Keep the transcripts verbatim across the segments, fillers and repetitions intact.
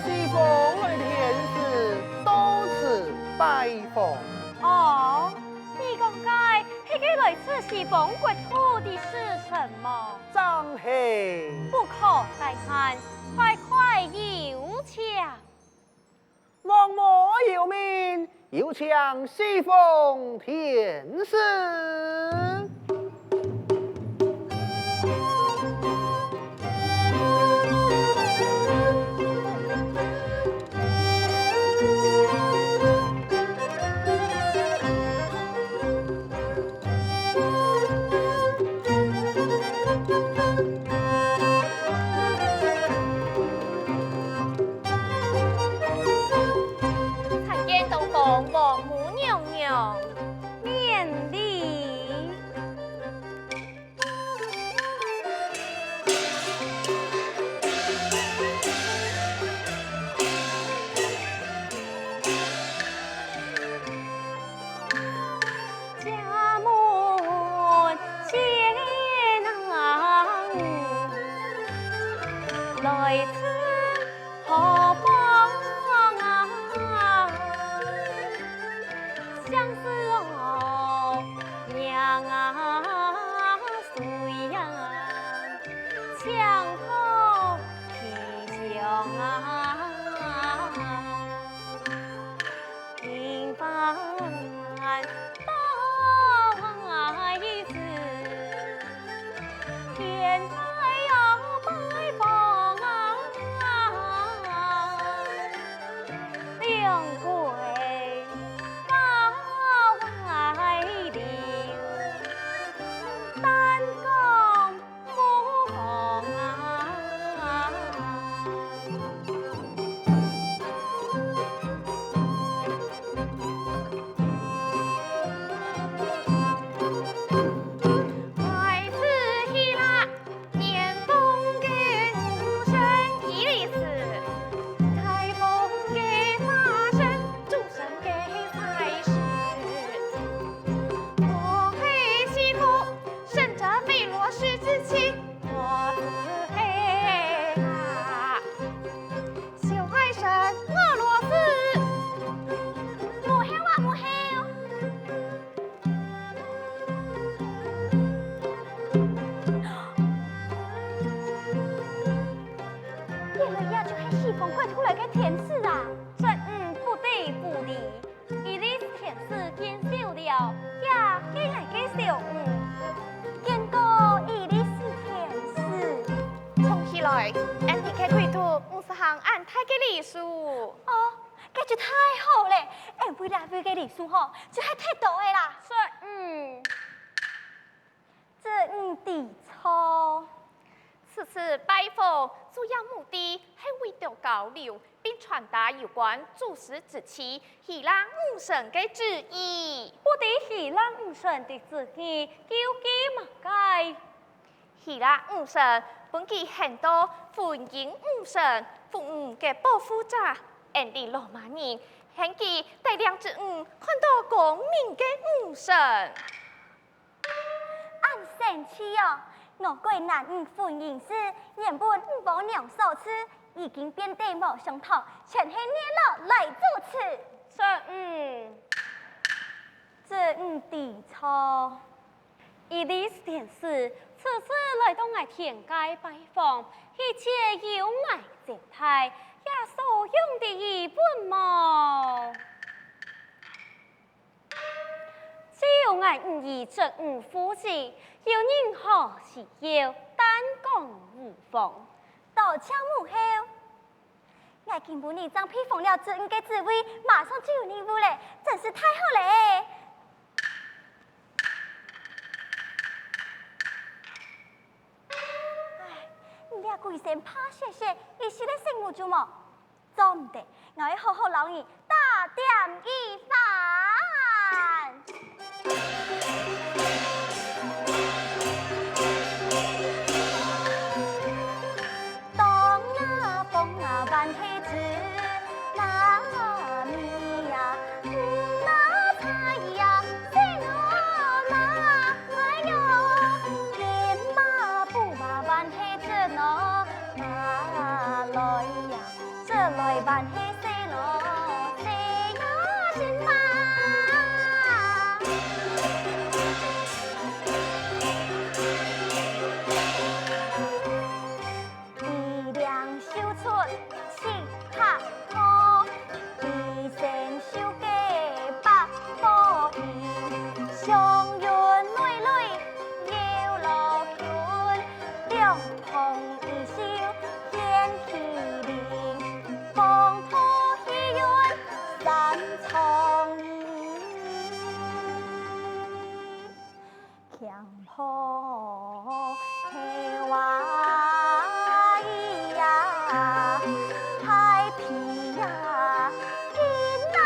西方來天子，到此拜訪。哦，你講个係該來自西方國土的使臣麼？正係。不可怠慢，快快有請。 王母有命，有請西方天子。参見東方王母娘娘。免禮。 家門前啊，來自何方啊？相思哦，娘啊，誰呀？ 請看其上啊，平凡到来时，天台要拜访啊，两跪高来流，丹江 身者菲羅斯之妻，我自配啊。小外甥俄羅斯。母后啊，母后！原來這就係西方國度來个天使啊！這，嗯，不得不禮。 伊利斯天使見笑了，呀，該𠊎个小女。見過伊利斯天使。藏起來，恁樣个規矩，毋使行恁大个禮數。哦，該就太好了，𠊎為了為个禮數吼，就還忒多个啦。說，嗯。 子女知錯。此次拜訪主要目的係為著交流，並傳達有關主事之妻希臘女神个旨意。不知希臘女神的旨意究竟麼个？希臘女神分佢喊做婚姻女神、父母个保護者，𠊎俚羅馬人喊佢帶領子女看到光明个女神。 恁神奇哦！我國男女婚姻制原本五花娘所制，已經變得無相同，全係月老來主持。這，嗯，這，嗯，知錯。伊利斯天使，此次來到𠊎天界拜訪，一切優雅接待，也所用的一本無。 只有𠊎女兒真無福氣，又如何需要單講無妨。多謝母后，𠊎今晡日正配訪了子女个職位，馬上就有任務了，真是太好了！唉，你這鬼仙怕雪雪，一息仔醒目就無？ 做毋得，𠊎愛好好摎你打點一番。還係細路細呀人嘛。一領繡出七拍拖，一身繡个百寶印，上潤累累又老近，兩旁 一秀掀麒麟，光頭戲院三重。强迫黑娃咿呀，嗨皮呀，音啊！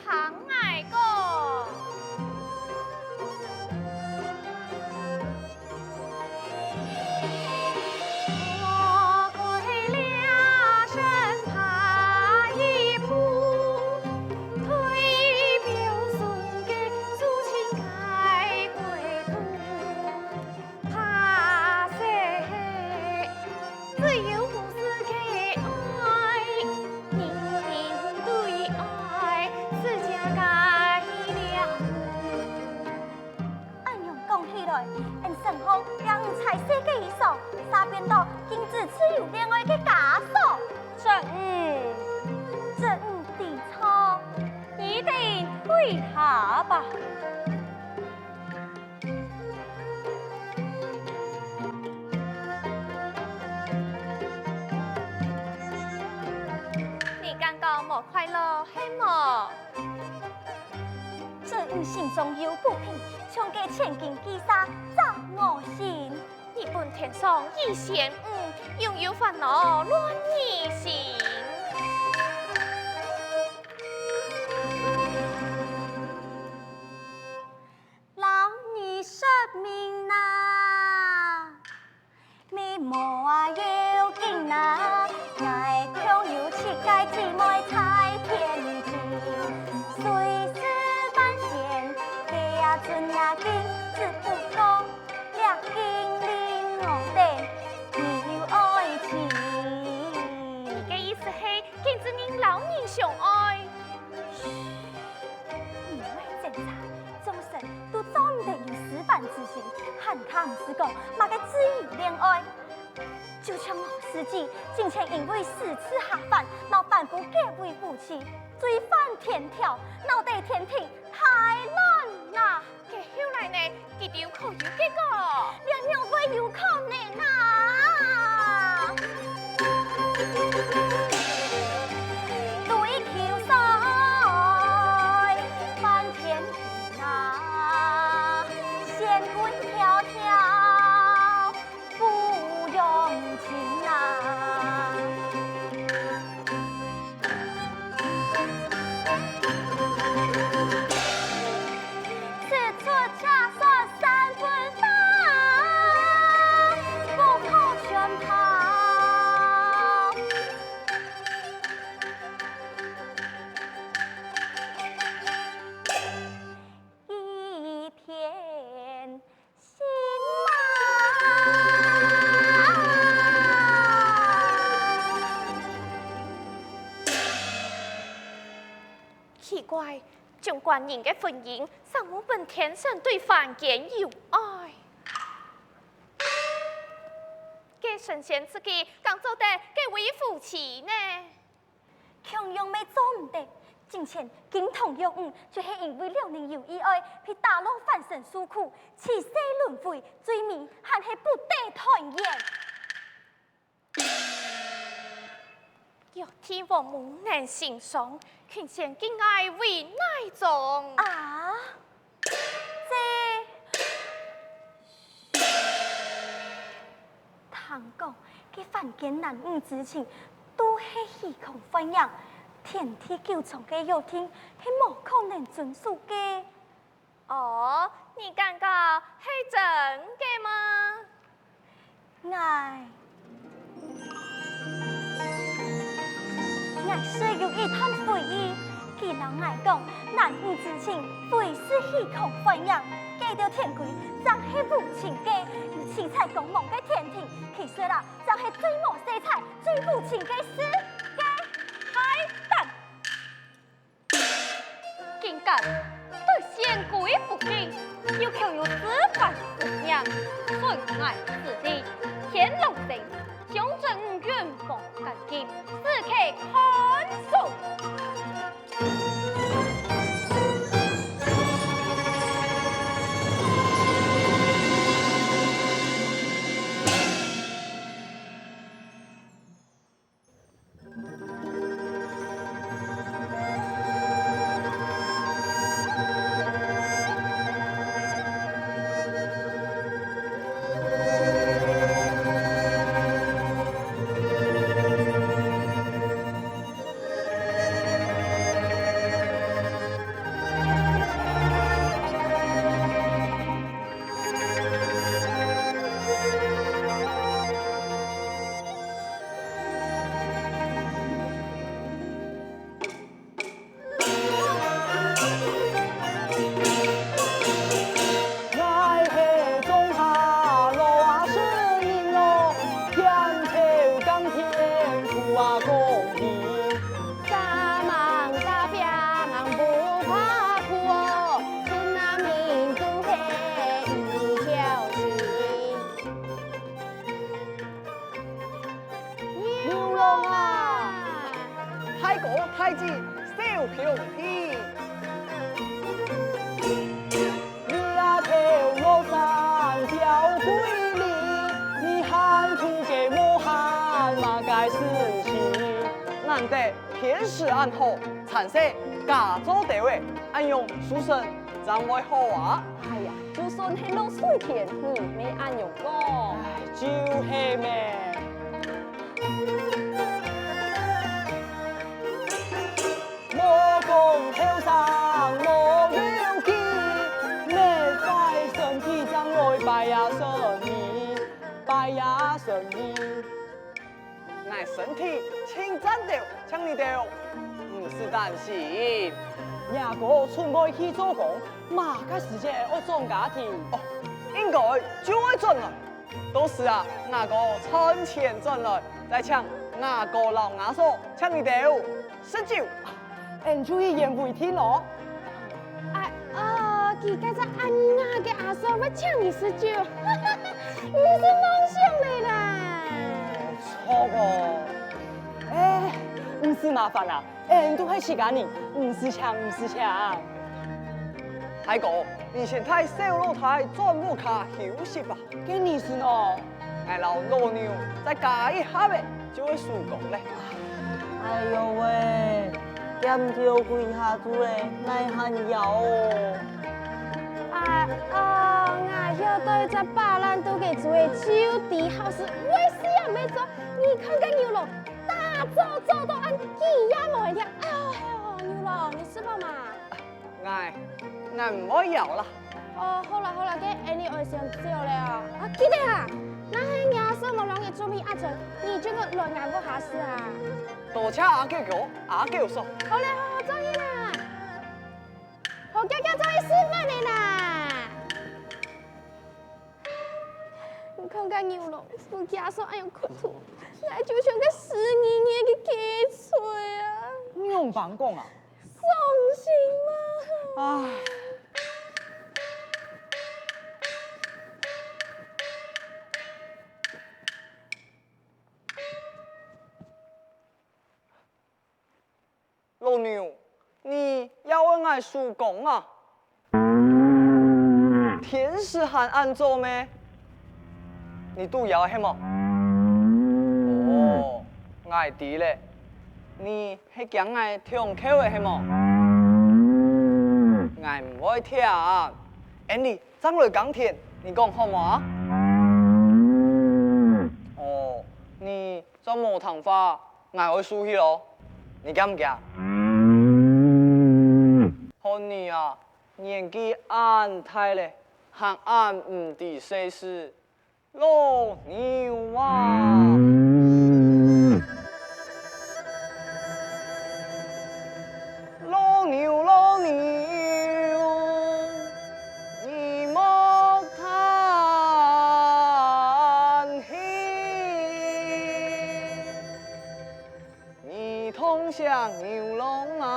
听𠊎讲。我跪了身爬一步，退表兄个苏秦改归途。 怕死，只有无私个爱，人人对爱，自家改了。恁樣讲起來，俺身項也毋在世个以上，煞變到禁止自由戀愛个枷鎖。正午，正午知錯，你等跪下吧。 你感覺無快樂，係無？正午心中有不平，像个千斤巨石砸我心。日本天上一仙女，擁有煩惱亂你心。 摎你說明啊，你無啊要緊啊，𠊎共有七个姊妹在天庭，雖是半仙，該也尊也敬，只不過這金陵我等沒有愛情。你个意思係，禁止人摎人相愛？ 你莫爭吵，眾生都做毋得有私歡之心，還較毋使講麼个自由戀愛。就像我自己，進前因為四次下凡，摎班固結為夫妻，罪犯天條，鬧得天庭大亂啊！該後來呢？ 佢兜可有結果？這仰會有可能啊？對秋水半天天啊，仙君迢迢不用情啊。 此出且說三分法，不可全拋。一片 心啊。奇怪，縱觀人个婚姻，生無分天生對凡間有愛。該神仙自己敢做得結為夫妻呢？ 共樣乜做毋得。進前金童玉女，就係因為兩人有意愛，被打落凡身受苦，起世輪迴，最尾還係不得團圓。玉帝王母能成雙，群仙敬愛為哪種？啊？ 這，聽講，該凡間男女之情，都係虛空幻影，天地久長个約定，係無可能遵守个。哦，你感覺係真个嗎？ 𠊎，𠊎識有一段回憶，佢摎𠊎講，男女之情，非是虛空幻影，該兜天規正係無情个，有情四彩光芒个天庭，其實啊，正係最無色彩、最無情个世界。海膽！竟敢對仙歸不敬，又強有自反之念，損害此地，天龍星， 胸中五軍放感激，此刻看守。𠊎係莊下老阿叔人咯，牽頭耕田苦啊公哩。沙塄沙坪不怕苦哦，盡男人都係一條心。 牛郎啊！大哥大姊，小兄弟！你啊頭落山吊桂籬，你閒肚个無閒麼个事情？難得天時恁好，田事加做兜仔，恁樣收成正會好啊！哎呀，就算係落水天，你乜恁樣講。哎，就係咩。 莫講後生無有機，乜快身體正來拜啊神明，拜啊神明。𠊎身體盡顫抖，請你兜毋使擔心。若哥出外去做工，麼个時節愛轉家庭？哦，應該就愛轉來。 到時啊，吾哥賺錢轉來，再請吾哥摎吾嫂請你兜食酒。𫣆就去宴會定咯。啊，哦，佢該隻恁雅个阿嫂會請你食酒，你係妄想个啦。著哦。哎，毋使麻煩啊。 𫣆都係自家人，毋使請，毋使請。大哥，你先帶小老弟轉屋下休息吧。該你先哦。𠊎摎老牛再加一下仔，就會收工咧。哎喲喂，店頭開下晝咧，哪還枵哦？啊，哦，𠊎曉得一隻把爛肚个主意，就知好事，為死也毋會做。你看該牛郎， 打早早到恁，佢也無一條。哎喲，哎喲，牛郎，你食飽嗎？𠊎，𠊎毋會枵啦。哦，好啦好啦，該𫣆俚愛先走咧啊。啊，記得啊，若係若嫂無摎你準備餡菜，你就莫來𠊎屋下食啊。多謝阿舅舅、阿舅嫂。好咧，好好，正經啦。好，遽遽正去食飯咧啦。 你看該牛郎，分厥嫂恁樣困苦，𠊎就像該死人个雞碎啊！你仰般講啊？傷心啊！唉。 老牛，你也愛𠊎收工啊？天時還恁早咩？你肚枵係無？哦，𠊎知咧，你係驚𠊎暢噭仔係無？𠊎毋會忒啊，𫣆俚正來耕田，你講好無啊？哦，你 再無聽話，𠊎會收去哦。你驚毋驚？看你啊，年紀恁大咧，還恁毋知世事。老牛啊！老牛，老牛，你莫聽！像牛郎啊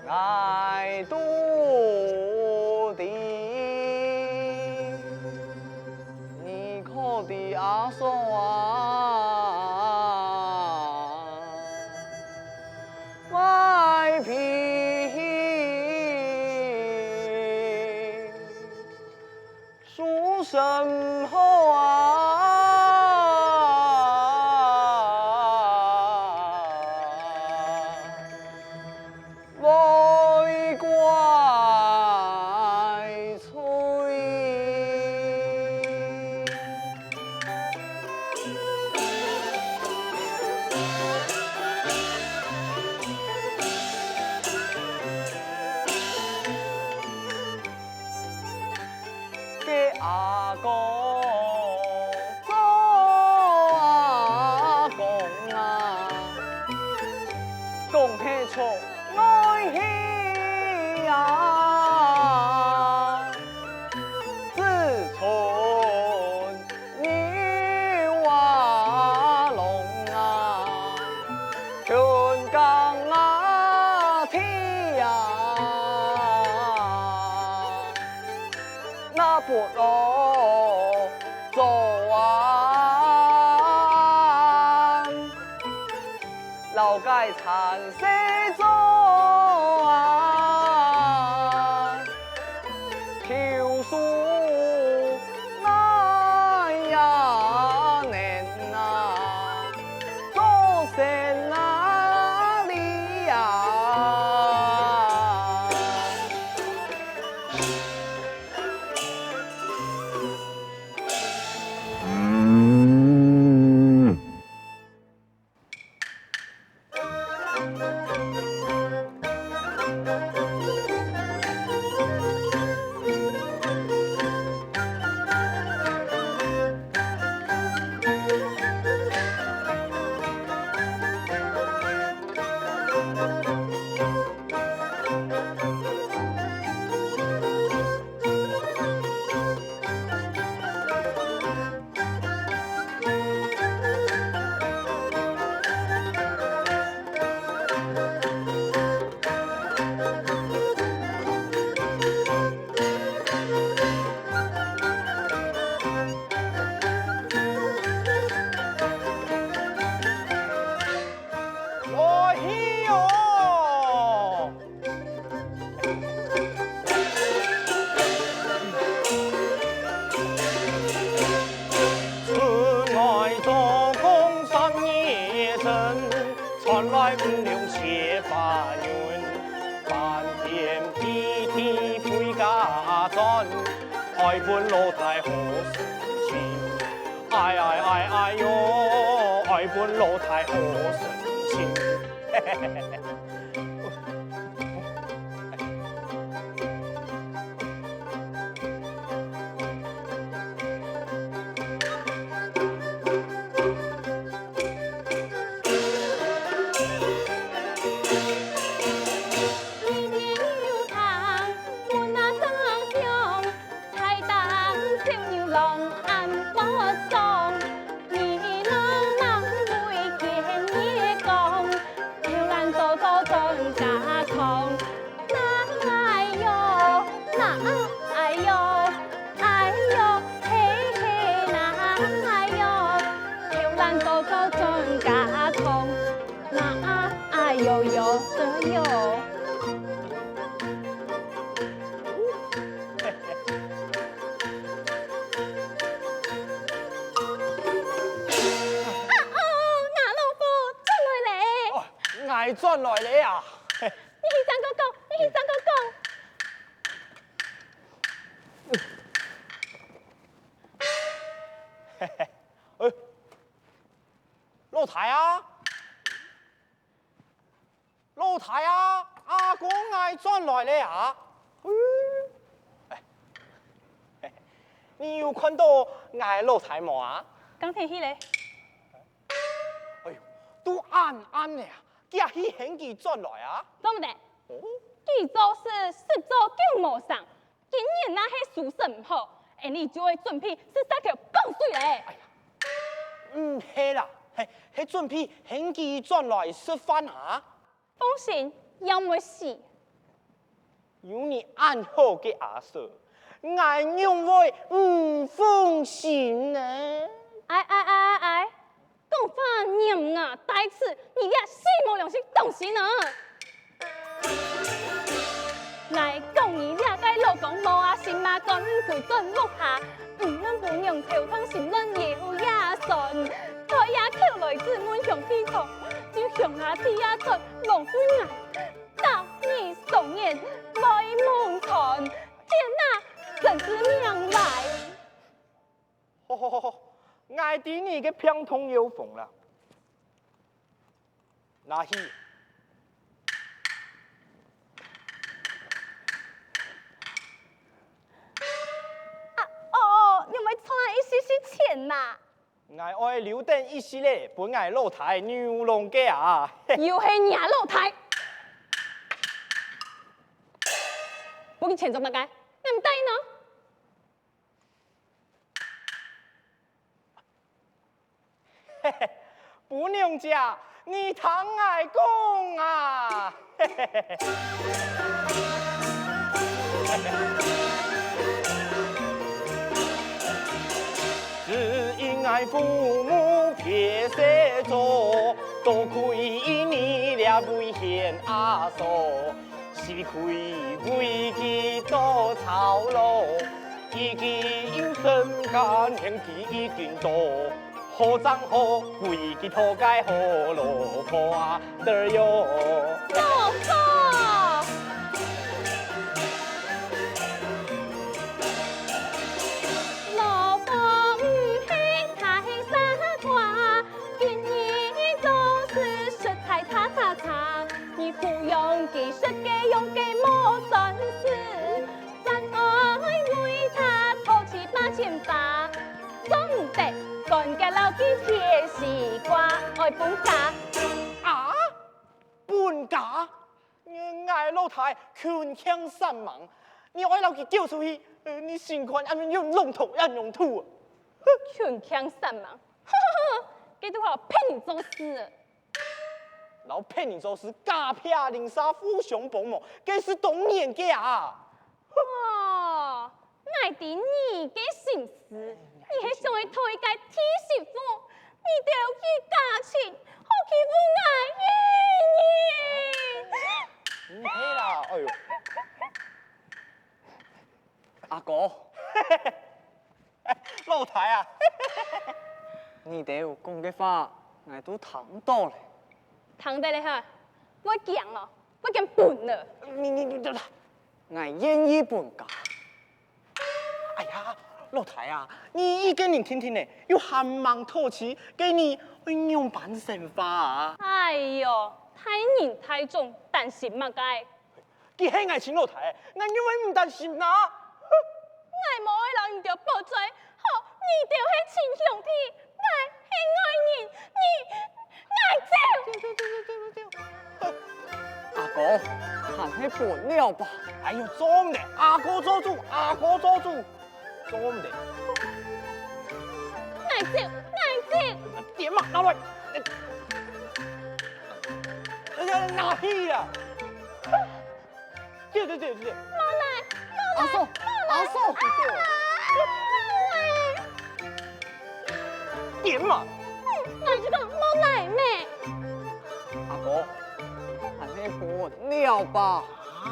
，𠊎都知，你可知阿嫂啊，卖皮 书生好啊，为怪罪。 个阿哥，做阿公啊，讲起出爱去啊，自从 牛啊，龙啊，天公啊，地啊，那不如做啊。 摎該田地做啊，求叔哪呀能啊，做神哪里呀？ 来去哦！ 啊哦，吾老虎轉來咧！哦，𠊎轉來咧啊！你去正過講，你去正過講。嘿嘿，哎，老弟啊！ 老弟啊，阿哥𠊎轉來咧啊！嗯，哎，你有看到𠊎老弟無啊？剛才去咧。哎喲，都暗暗咧啊，佢去喊佢轉來啊！做毋得，哦，佢做事十足九無成， 今日若係收成毋好，𠊎俚就愛準備食殺頭講水咧。毋係啦，係，係準備喊佢轉來食飯啊。放心，佢毋會死。有你恁好个阿嫂，𠊎仰會毋放心呢？哎哎哎哎哎，講話嚴牙戴齒，你這死無良心東西呢！𠊎講你這个老公無啊，心嘛肝，毋知轉屋下，毋論餔娘頭痛，心亂也有也酸，開呀口來質問兄弟堂，就兄弟也出望住𠊎，打你上眼，會蒙穿，天啊，真是命壞！ 好好好好，𠊎知你个病痛有風啦。拿去。啊，哦，你毋愛賺一息息錢嘛？𠊎愛留等一息咧，分𠊎老弟牛郎个啊。又係若老弟！分佢錢做麼个？你毋答應哦？ 餔娘姐，你聽𠊎講啊！只因𠊎父母撇細做，多虧你這位賢阿嫂。 死去為佢多操勞，如今身家年紀已經大，好正好歸佢討个好老婆啊，得喲。老婆！老婆毋係大傻瓜，今日做事實在太差差，你撫養佢食个用个無算數。 正愛為他討七八千八，做毋得，趕緊摎佢切西瓜，愛分家。啊？分家？𠊎老弟窮強煞猛，你愛摎佢救出去，呃，你心肝恁樣又弄痛恁樣痛啊！窮強煞猛，哈哈哈，佢都好騙你做事。 摎別人做事，假撇鄰舍互相幫忙，該係當然个啊！哦，𠊎知你个心思，你係想愛討一個兒媳婦，你兜一家親，好欺負𠊎一人！毋係啦，哎喲。阿哥， 老弟啊！你兜講个話，𠊎都聽到咧。聽到咧哈，會驚哦，會驚笨了。你、你、你、你，𠊎願意分家。哎呀，老弟啊，你一個人定定呢，又還吂討妻，該你愛仰般生活啊？哎喲，大人大眾，擔心麼个？ 佢係𠊎親老弟，𠊎仰會毋擔心啊？𠊎無愛摎你兜保在，好，你兜係親兄弟，𠊎係外人，你，𠊎走！阿哥，還係分了吧。哎喲，做毋得，阿哥做主，阿哥做主。 做毋得。𠊎走，𠊎走。點啊，拿來！哎呀，拿去啊！走走走走走。莫來，莫來，阿嫂，阿嫂。莫來！點啊！嗯，𠊎就講莫來咩。阿哥，還係分了吧。啊？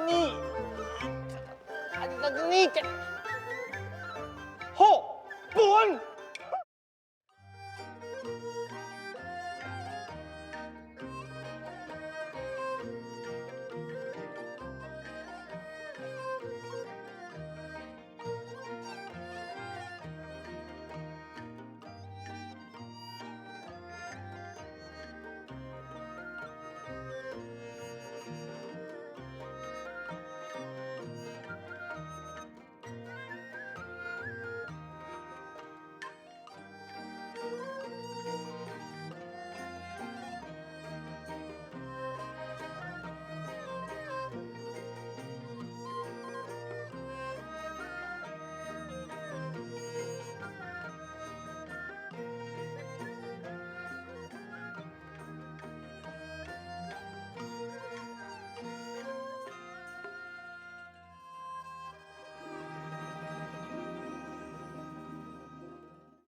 你，啊，你，你，